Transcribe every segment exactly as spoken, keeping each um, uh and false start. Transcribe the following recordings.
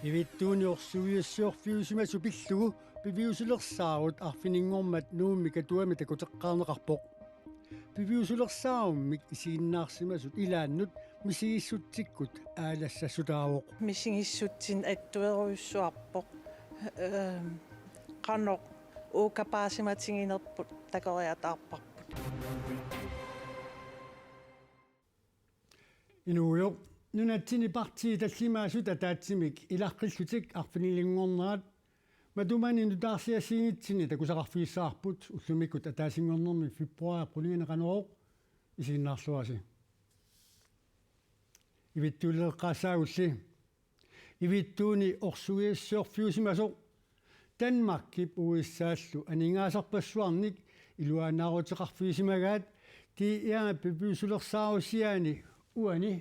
Ivittuuni orsugiassiorfiusimasoq pillugu piviusulersaarut arfininngormat Nuummi Katuami takuteqqaarneqarpoq. Piviusulersaarummik isiginnaarsimasut ilaannut misigissutsikkut aalassassutaavoq. Misigissutsinni attuerujussuarpoq. Ehm, qanoq uukapaasimatiginerput takoriataarparput. Inuugujoq, nunatsinni partiit tallimaasut ataatsimik ilaqqillutik arfinilinngornerat matumani nutaarsiassiinitsinni takusaqarfigissavarput ullumikkut ataasinngornermi februaarip qulinginik Qanorooq, isiginnaarluarisi. Ivittuuleqqaassaagulli. Ivittuuni orsugiassiorfiusimasoq Danmarkip U S A-llu aningaasarpassuarnik iluanaaruteqarfigisimagaat D R piviusulersaarusiaani uani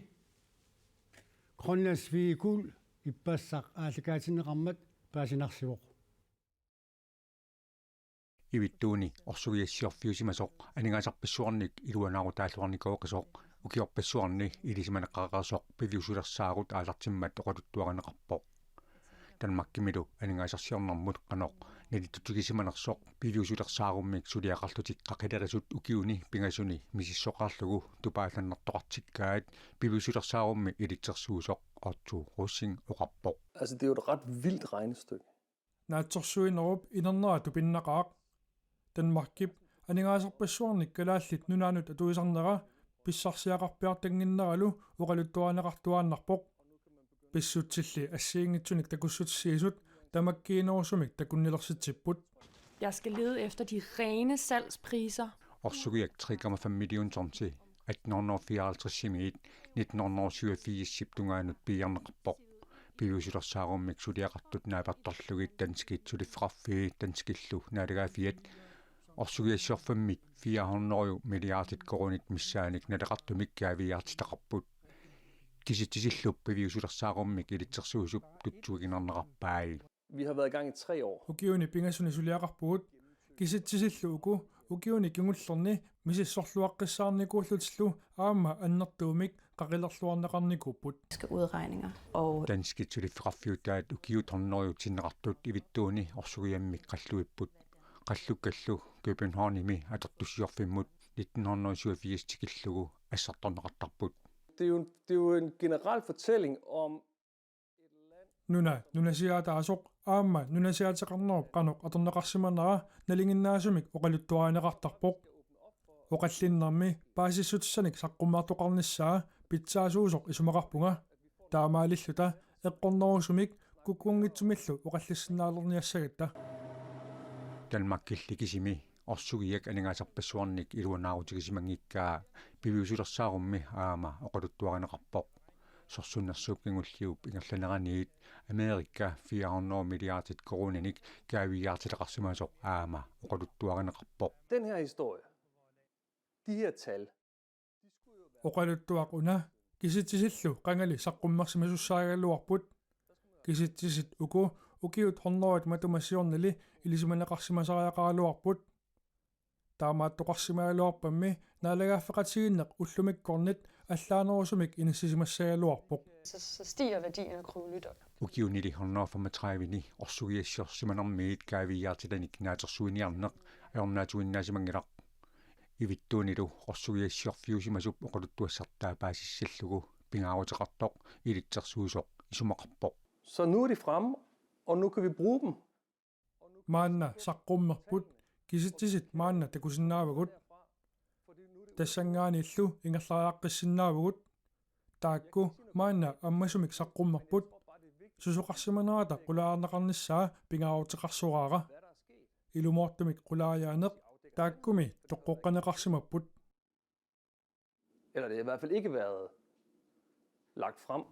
Grønlands Vigekul ippassaq aallakaatinneqarmat paasinarsivoq. Ivittuuni orsugiassiorfiusimasoq aningaasarpassuarnik iluanaarutaalluarnikooqisoq ukiorpassuarni ilisimaneqareersoq piviusulersaarut aallartimmat oqaluttuarineqarpoq. Danmarkimilu aningaasarsiornermut qanoq nalitutigisimanersoq piviusulersaarummik suliaqarlutik qaqilerisut ukiuni pingasuni misissoqarlugu tupaallannertoqartikkaat piviusulersaarummi ilitsersuisoq Otto Rosing oqarpoq. Altså, det er jo et ret vildt regnestykke. Naatsorsuinerup inernera tupinnaqaaq. Danmarkip aningaasarpassuarnik Kalaallit Nunaannut atuisarnera pissarsiaqarpiartannginneralu oqaluttuarineqartuaannarpoq. Pissutsilli assigiinngitsunik takussutissiisut tamakkiinerusumik takunnilersitsipput. Jeg skal lede efter de rene salgspriser. Orsugiak tre komma fem million tonsi atten hundrede og fireoghalvtreds-imiit nitten hundrede og syvogfirs-ip tungaanut piiarneqarpoq. Piviusulersaarummik suliaqartut naapertorlugit danskit suliffeqarfii danskillu naalagaaffiat orsugiassiorfimmit fire hundrede milliardit koruunit missaannik naleqartumik kaaviiaartitaqarput. Kisitsisillu piviusulersaarummik ilitsersuisup tutsuiginarneqarpai. Vi har været i gang i tre år. Ukiuni pingasuni suliaqarpugut, kisitsisillu uku ukiuni kingullerni misissorluaqqissaarnikuullutillu aamma annertuumik qaqilerluarneqarnikuupput. Skal udregninger og danskit suliffeqarfiutaat ukiut hundredet sinneqartut Ivittuuni orsugiammik qalluipput. Qallukkallu Københavnimi atortussiorfimmut nitten hundrede og syvogfirs tikillugu assartorneqartarput. Det er jo, det er jo en generel fortælling om Nuna nunasiaataasoq aamma nunasiaateqarnerup qanoq atorneqarsimanera nalinginnaasumik oqaluttuarineqartarpoq. Oqallinnermi paasissutissanik saqqummertoqarnissaa pitsaasuusoq isumaqarpunga. Taamaalilluta eqqornerusumik kukkunngitsumillu oqallissinnaalerniassagatta. Danmarkilli kisimi orsugiak aningaasarpassuarnik iluanaarutigisimanngikkaa piviusulersaarummi aamma oqaluttuarineqarpoq. Sorsunnersuup kingulliup ingerlaneraniit Amerika fire hundrede milliardit koruuninik kaaviiaartitaqarsimasoq aamma oqaluttuarineqarpoq. Den her historie, de her tal, oqaluttuaq una kisitsisillu qangali saqqummersimasussaagaluarput. Kisitsisit uku ukiut hundredet matuma siornali ilisimaneqarsimasariaqaraluarput. Taamaattoqarsimagaluarpammi naalagaaffeqatigiinneq ullumikkornit allaanerusumik inissisimassagaluarpoq. Så, så stiger værdien af krudtmønter. Ukiunili hundrede og femogtredive-ni orsugiassiorsimanermiit kaaviiaartitanik naatsorsuiniarneq ajornaatsuinnaasimanngilaq. Ivittuunilu orsugiassiorfiusimasup oqaluttuassartaa paasissallugu pingaaruteqartoq ilitsersuisoq isumaqarpoq. Så nu er de fremme, og nu kan vi bruge dem. Maanna saqqummerput, kisitsisit maanna takusinnaavagut. Tassanngaanniillu ingerlariaqqissinnaavugut. Taakku maanna ammasumik saqqummerput. Susoqarsimanerata qulaajarneqarnissaa pingaaruteqarsoraara. Ilumoortumik qulaajaaneq taakkumi toqqoqqaneqarsimapput. Eller det har i hvert fald ikke været lagt frem.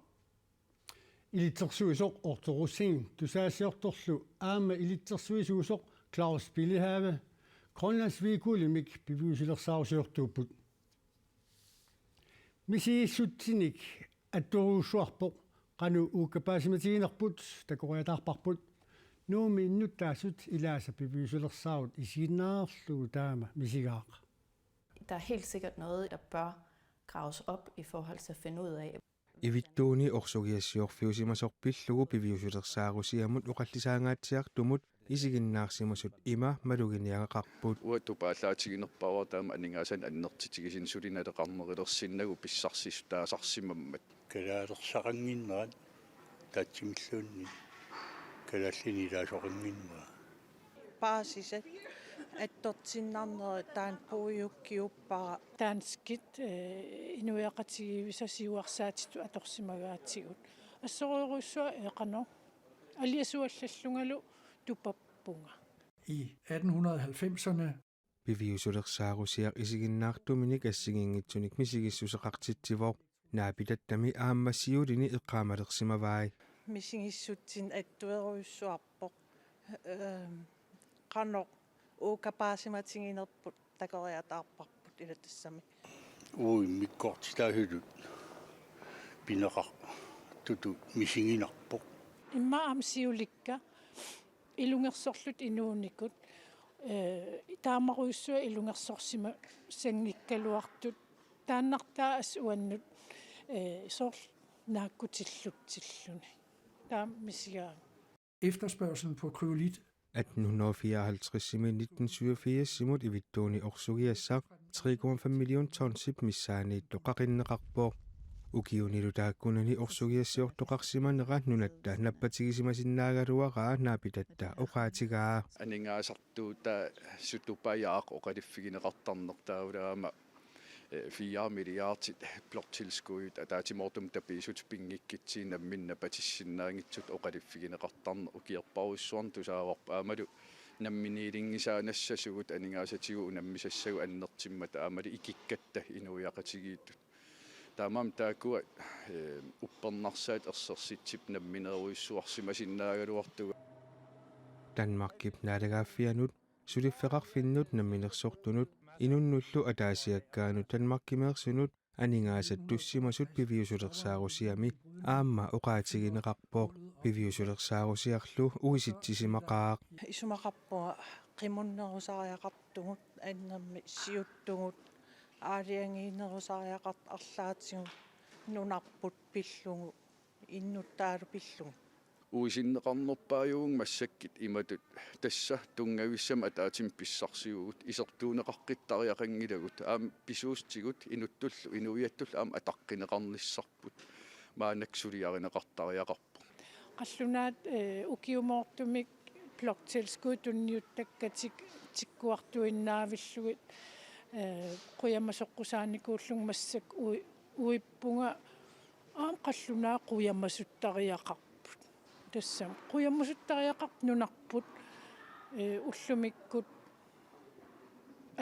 Ilitsersuisoq Otto Rosing tusagassiortorlu aamma ilitsersuisuusoq Claus Billehave Grønlands Vigekulimik piviusulersaarusiortuupput. Misigissutsinik attuerujussuarpoq, qanoq uukapaasimatiginerput takoriataarparput. Nuummi innuttaasut ilaasa piviusulersaarut isiginnaareerlugu taama misigaaq. Der er helt sikkert noget, der bør graves op i forhold til at finde ud af. Ivittuuni orsugiassiorfiusimasoq pillugu piviusulersaarusiamut oqallisaangaatsiartumut isiginnaarsimasut ima maluginiagaqarput. Uanga tupaallaatiginerpaavara taama aningaasanik annertutigisumik suli naleqarnerulersinnagu pissarsissutaasarsimammat. Kalaalersaqannginnerat taatsimilluunniit kalaallinik ilaasoqannginnera. Paasisat attortinnarnerat taanna puiukkiuppara. Danskit, eh, inuiaqatigiivisa siuarsaatittut atorsimagaatigut. Assorujussuaq eqano. Aliasuallallungalu tupappunga. I atten hundrede og halvfemserne. Piviusulersaarusiaq isiginnaartuminik assigiinngitsunik misigissuseqartitsivoq. Naapitattami aamma siulini eqqaamalersimavai. Misigissutsinik attuerujussuarpoq. Ehm, qanoq uukapaasimatiginerput takoriataarparput ila tassami. Uu immikkoortitaasutut pineqartutut misiginarpoq. Immaqa aamma siulikka ilungersorlutik inuunikut, eh, taamarujussuaq ilungersorsimasanngikkaluartut taannartaa assut uannut, eh, soorlu naakkutillutsilluni. Taama misigaanga. Efterspørgslen på kryolit. Atten hundrede og fireoghalvtreds-imi nitten syvogfirs-imut Ivittuuni orsugiassaq tre komma fem million tonsip missaaniittoq qaqinneqarpoq. Ukiunilu taakkunani orsugiassiortoqarsimanera nunatta nappatigisimasinnaagaluaraa naapitatta oqaatigaa. Aningaasartuutaa sutupajaaq oqaliffigineqartarneq taavalu aamma, eh, fire milliardit bloktilskuddit ataatsimoortumik tapiissut pinngikkitsigu nammineq napatissinnaanngitsut oqaliffigineqartarneq ukiorpassuarni tusaavarput aammalu namminiilinngisaannassasugut aningaasatigut unammisassagut annertummata aammalu ikikkatta inuiaqatigiittut. Taamaammat taakkua, eh, uppernarsaat ersersitsip namminerujussuarsimasinnaagaluartugut. Danmarkip naalagaaffianut, suliffeqarfinnut, namminersortunut, inunnullu ataasiakkaanut Danmarkimeersunut aningaasat tussimasut piviusulersaarusiami aamma oqaatigineqarpoq. Piviusulersaarusiarlu uisitsisimaqaaq. Isumaqarpunga qimunnerusariaqartugut, annermik siuttugut, aalajangiinerusariaqartut arlaatigut, nunarput pillugu, innuttaalu pillugu. Uisinneqarnerpaajuvunga massakkut imatut, tassa tunngavissamik ataatsimik pissarsivugut, isertuunneqaqqittariaqanngilagut, aamma pisuussutigut inuttullu inuiattullu aamma ataqqineqarnissarput maannakkut suliarineqartariaqarpoq. Qallunaat, eh, ukiumoortumik bloktilskud tunniuttakkatik tikkuartuinnaavillugit, eh, qujamasoqqusaanikuullunga massakkut ui-, uippunga aamma qallunaat qujamasuttariaqarput. Tassami qujamasuttariaqarput nunarput, eh, ullumikkut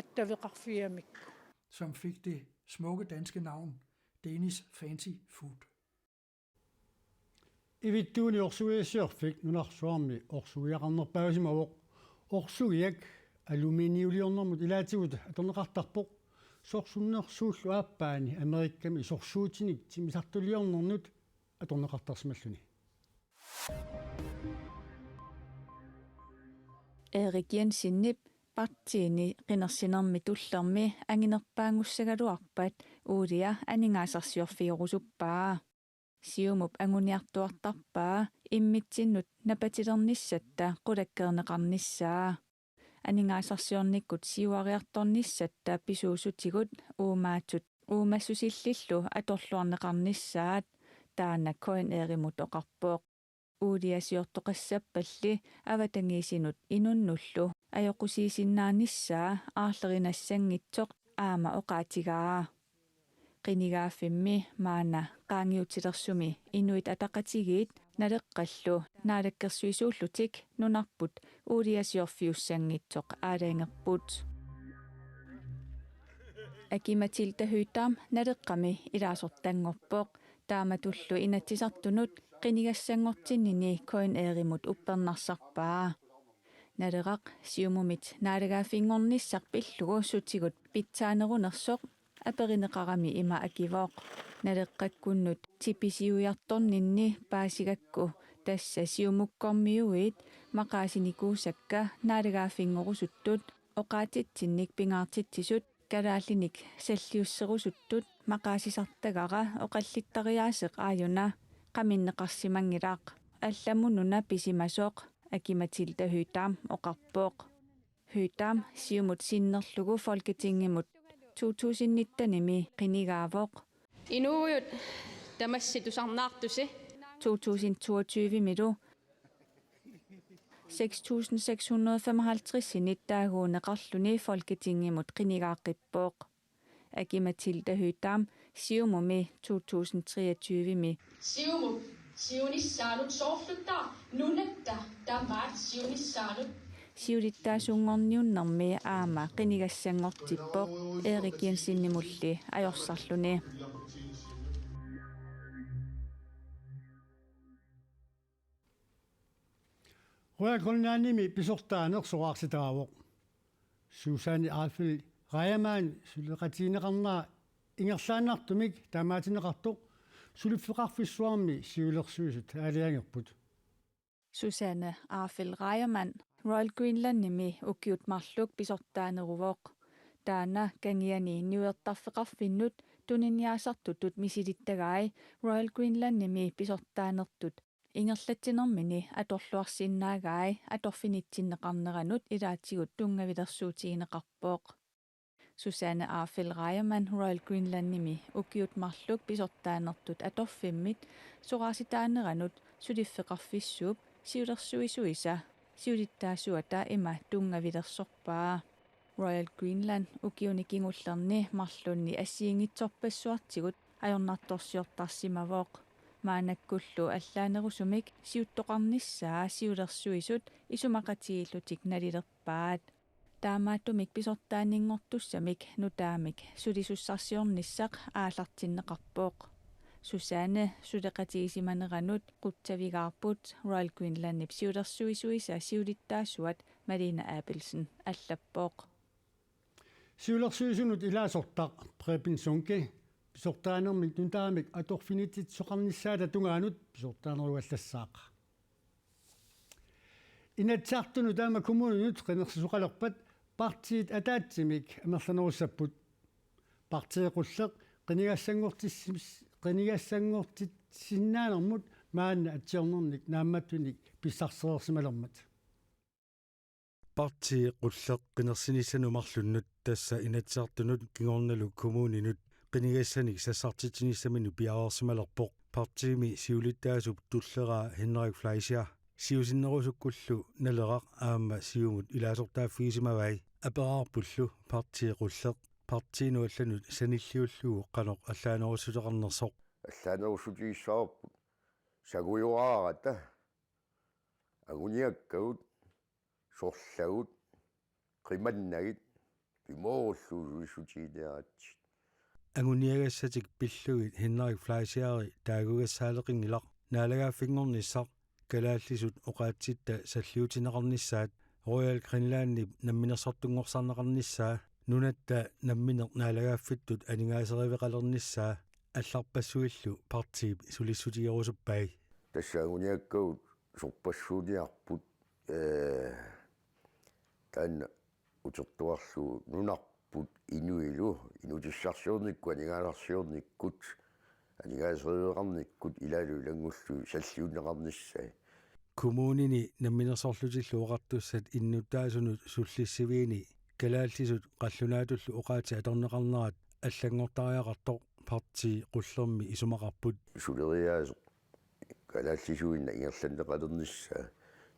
attaveqarfigamikkut. Som fik det smukke danske navn Danish Fancy Food. Ivittuuni orsugiassiorfik nunarsuarmi orsugiaqarnerpaasimavoq. Orsugiak aluminiuliornermut ilaatigut atorneqartarpoq. Sorsunnersuullu aappaani Amerikami sorsuutinik timmisartuliornernut atorneqartarsimalluni. Erik Jensenip partiini qinersinermi tullermi anginerpaanngussagaluarpat Uulia aningaasarsiorfigerusuppaa. Siumup anguniartuartarpaa immitsinnut napatilernissatta qulakkeerneqarnissaa. Aningaasarsiornikkut siuariartornissatta pisuussutigut uumaatsut uumassusillillu atorluarneqarnissaat, taanna K N R-imut oqarpoq. Uuliasiortoqassappalli avatangiisinut inunnullu ajoqusiisinnaanissaa aarlerinassanngitsoq aamma oqaatigaa. Qinigaaffimmi maanna qaangiutilersumi Inuit Ataqatigiit Naleqqallu naalakkersuisuullutik nunarput uuliasiorfiussanngitsoq aalajangerput. Aki-Matilda Høegh-Dam Naleqqami ilaasortanngorpoq, taamatullu Inatsisartunut qinigassanngortinnini K N R-imut uppernarsarpaa. Naleraq Siumumit naalagaaffinngornissaq pillugu sutigut pitsaanerunersoq aperineqarami ima akivoq: Naleqqakkunnut tipisiujartorninni paasigakku, tassa Siumukkormiuit maqaasinikuusakka naalagaaffinngorusuttut, oqaatitsinnik pingaartitsisut kalaallinik salliusserusuttut maqaasisartagara oqallittariaaseq aajuna qaminneqarsimanngilaq, allamut una pisimasoq Aki-Matilda Høegh-Dam oqarpoq. Høegh-Dam Siumut sinnerlugu Folketingimut to tusind nittenimi qinigaavoq. Inuuguit tamassi tusarnaartusi. To tusind toogtyvemilu seks tusind seks hundrede femoghalvtredsinit taaguuneqarluni Folketingimut qinigaaqqippoq. Aki-Matilda Høegh-Dam Siumumi to tusind treogtyvemi. Siumup siunissaanut soorluttaaq nunatta tamaat siunissaanut. Siulittaasunngorniunnermi aamma qinigassanngortippoq Erik Jensenimulli ajorsarluni. Royal Greenlandimi pisortaaneq soraarsitaavoq. Susanne Arfel Reimann suleqatigineqarnera ingerlaannartumik taamaatinneqartoq suliffeqarfissuarmi siulersuisut aalajangerput. Susanne Arfel Reimann Royal Greenlandimi ukiut marluk pisortaaneruvoq. Taanna kangiani niuertarfeqarfinnut tuniniaasartutut misilittagai Royal Greenlandimi pisortaanertut ingerlatsinermini atorluarsinnaagai atorfinitsinneqarneranut ilaatigut tunngavilersuutigineqarpoq. Susanne Arfel Reimann Royal Greenlandimi ukiut marluk pisortaanertut atorfimmit soraarsitaaneranut suliffeqarfissuup siulersuisuisa siulittaasuata ima tunngavilersorpaa. Royal Greenland ukiuni kingullerni marlunni assigiinngitsorpassuartigut ajornartorsiortarsimavoq. Maannakkullu allaanerusumik siuttoqarnissaa siulersuisut isumaqatigiillutik nalilerpaat. Taamaattumik pisortaaninngortussamik nutaamik sulisussarsiornissaq aallartinneqarpoq. Susanne suleqatigisimaneranut qutsavigaarput Royal Greenlandip siulersuisuisa siulittaasuat Malene Abelsen allappoq. Siulersuisunut ilaasortaq Preben Sunke pisortaanermik nutaamik atorfinitsitsisoqarnissaata tungaanut pisortaanerugallassaaq. Inatsisartunut taama kommuninut qinersisoqalerpat partiit ataatsimik amerlanerussapput. Partii Qulleq qinigassanngortissis-, qinigassanngortitsisinnaanermut maanna atsiornernik naammattunik pissarsereersimalermat. Partii Qulleq qinersinissanut marlunnut, tassa Inatsisartunut kingornalu kommuninut, qinigassanik sassartitsinissaminut piareersimalerpoq partiimi siulittaasup tulleraa Henrik Fleischer. Siusinnerusukkullu Naleraq aamma Siumut ilaasortaaffigisimavai. Aperaarpullu Partii Qulleq partiinut allanut sanilliullugu qanoq allaanerussuteqarnersoq. Allaanerussutigissagaluarput sangujoraarata, anguniakkagut, sorlagut, qimannagit, pimoorullugu sulissutiginiaritsigit. Anguniagassatik pillugit Henrik Fleischeri taagugassaaleqinngilaq, naalagaaffinngornissaq, kalaallisut oqaatsitta salliutinneqarnissaat, Royal Greenlandip namminersortunngorsarneqarnissaa, nunatta nammineq naalagaaffittut aningaaseriveqalernissaa, allarpassuillu partiip sulissutigerusuppai. Tassa anguniakkagut sorpassuuniarput, ee, taanna utertuarlugu nunarput inuilu, inuutissarsiornikkut, aningaasarsiornikkut, aningaaseriveqarnikkut ilaalu ilanngullugu salliunneqarnissaat. Kommunini Namminersorlutillu Oqartussat innuttaasunut sullissiviini kalaallisut qallunaatullu oqaatsit atorneqarnerat allanngortariaqartoq Partii Qullermi isumaqarput. Suleriaaseq kalaallisuinnaq ingerlanneqalernissaa,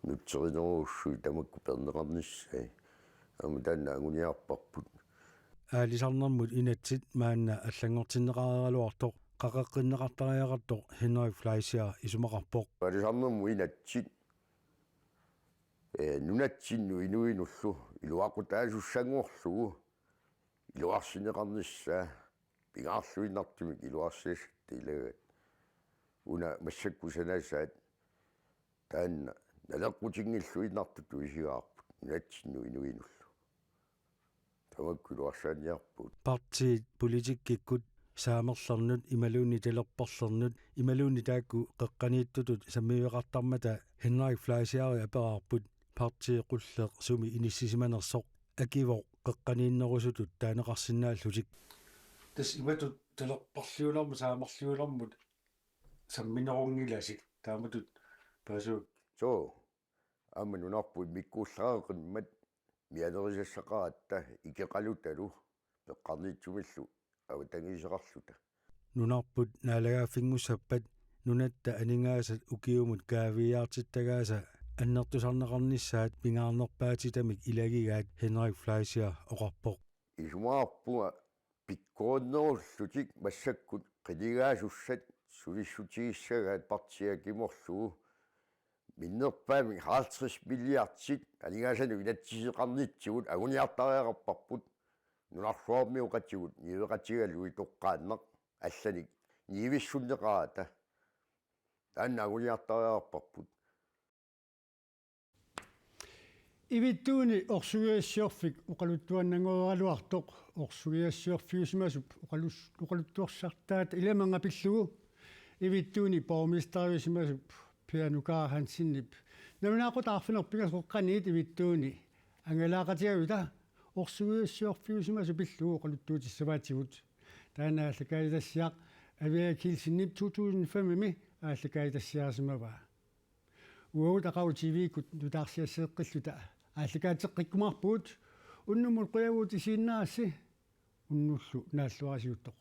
nutserinerussuit tamakku peerneqarnissaat, aamma taanna anguniarparput. Aalisarnermut inatsit maanna allanngortinneqareeraluartoq qaqeqqinneqartariaqartoq Henrik Fleischer isumaqarpoq. Aalisarnermut inatsit, ee, nunatsinnut inuinullu iluaqutaasussanngorlugu iluarsineqarnissaa, pingaarluinnartumik iluarsiassatta ilagaat. Una massakkut sanaasaat taanna naleqqutinngilluinnartutut isigaarput nunatsinnut inuinullu. Tamakku iluarsaanniarpugut. Partiit politikkikkut, saamerlernut imaluunniit talerperlernut imaluunniit taakku qeqqaniittutut sammiveqartarmata Henrik Fleischeri aperaarput Partii Qulleq sumi inissisimanersoq. Akivoq qeqqaniinnerusutut taaneqarsinnaallutik. Tassa imatut talerparliunermut saamarliunermut samminerunngilassi taamatut paasivakka. Suu, aamma nunarput immikkuullareqimmat mianerisassaqaratta ikeqalutalu peqqarniitsumillu avatangiiseqarluta. Nunarput naalagaaffinngussappat nunatta aningaasat ukiumut kaaviiaartittagaasa annertusarneqarnissaat pingaarnerpaatitamik ilagigaat Henrik Fleischer oqarpoq. Isumaqarpunga pikkorinnerullutik massakkut qinigaasussat sulissutigissagaat partiit akimorlugu minnerpaamik halvtreds milliardit aningaasanut inatsiseqarnitsigut anguniartariaqarparput nunarsuarmioqatigut niueqatigalugit toqqaannaq allanik niuersinneqarata taanna anguniartariaqarparput. Ivittuuni orsugiassiorfik oqaluttuannanngoreraluartoq orsugiassiorfiusimasup oqalus-, oqaluttuassartaata ilamanga pillugu Ivittuuni borgmesteriusimasup Per Nuka Hansenip nalunaaqutaq arfineq-pingasut qeqqaniit Ivittuuni angalaaqatigaluta orsugiassiorfiusimasut pillugu oqaluttuutissavaatigut. Taanna aallakaatitassiaq Aviaja Kielsenip to tusind fem-imi aallakaatitassiarisimavaa. Uagut aqagu T V-kkut nutaarsiasseeqqilluta aallakaateqqikkumaarpugut unnummut qujavugut isiginnaarassi unnullu naalluarisiuttoq.